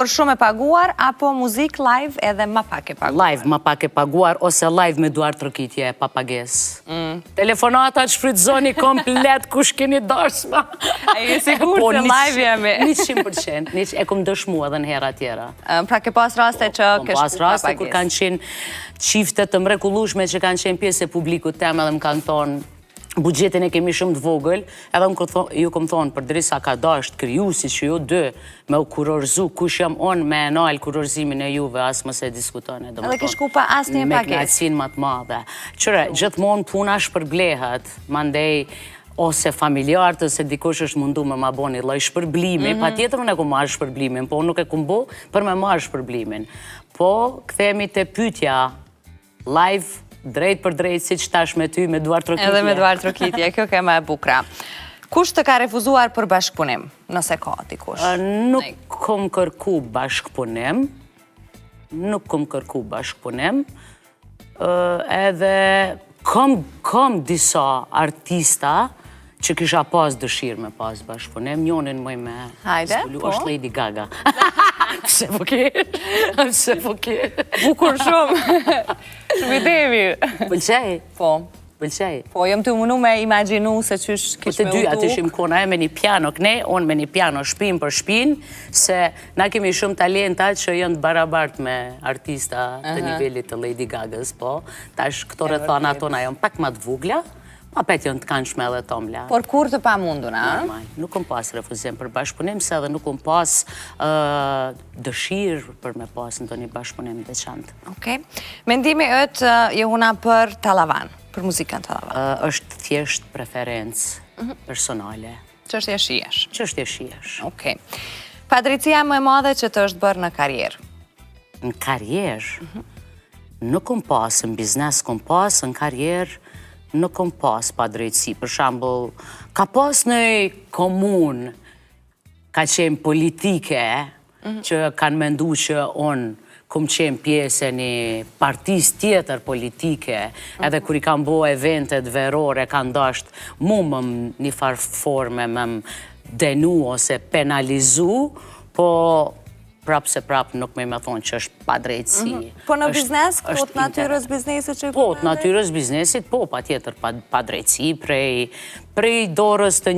Por shumë e paguar, apo muzik live edhe ma pak e paguar? Live ma pak e paguar, ose live me duartrokitje pa pagesë. Telefonatat shfrytëzoni komplet kush keni dasma. A je sigurt Po, se live jemi? 100%, e kom dëshmu edhe në hera tjera. Pra ke pas raste që Kom ke pas shku pa raste kur pagesë. kanë qenë çifte të mrekullueshme që kanë qenë pjesë e publikut tem edhe më kanë thonë buxhetin e kemi shumë të vogël, edhe unë ju kom thonë, përderisa ka dasht krijuesi që ju dy me u kurorzu, kush jam unë me e nal kurorzimin e juve, as mos e diskutoni. Edhe ke shku pa asnjë Me pagesë. kënaqësinë më të madhe. Qyre, gjithmonë puna shpërblehet, mandej ose familjarët ose dikush është mundu me ma bo një lloj shpërblimi, pa tjetër unë e kom marrë shpërblimin, po unë nuk e kom bo për me marrë shpërblimin. Po, kthehemi te pyetja live, drejt për drejt, si që tash me ty, me duartrokitje. Edhe me duartrokitje, kjo ke ma e bukra. Kush të ka refuzuar për bashkëpunim, nëse ka dikush? Nuk kom kërku bashkëpunim, nuk kom kërku bashkëpunim, edhe kom disa artista që kisha pas dëshirë me pas bashkëpunim, njonin muj me Hajde, zbulu, po. është Lady Gaga. Pse po ke? Pse po ke? Bukur shumë. Shumë ide e mirë. Pëlqej, Po. pëlqej. Po, jam të mundu me imagjinu se qysh Po kish të me dy u aty duk. ishim kona e me një piano këne, unë me një piano shpinë për shpinë, se na kemi shumë talenta që janë të barabart me artista të nivelit të Lady Gagës, po. Tash këto rrethana tona janë pak ma të vogla, pa pet janë të kanshme edhe tomla. Por kur të pamunduna, a? Normal. Nuk kom pas refuzim për bashkëpunim, se edhe nuk kom pas dëshirë për me pas ndonjë bashkëpunim të veçantë. Okej. Mendimi yt, Jehona, për Tallavan, për muzikën Tallavan. Është thjesht preferencë personale. Çështje shijesh. Çështje shijesh. Okej. Padrejtësia më e madhe që të është bërë në karrierë? Në karrierë, nuk kom pas në biznes, kom pas në karrierë, nuk kom pas padrejtësi. Për shembull, ka pas në komunë, ka qenë politike, që kanë mendu që unë kom qenë pjesë e një partis tjetër politike, edhe kur i kam bo eventet verore, kanë dasht mu më një farë forme më më denu ose penalizu, po prapë se prapë nuk me me thonë që është padrejtësi. Po në biznes, po është të natyrës biznesit që Po, të natyrës biznesit, po, pa tjetër, padrejtësi, prej dorës të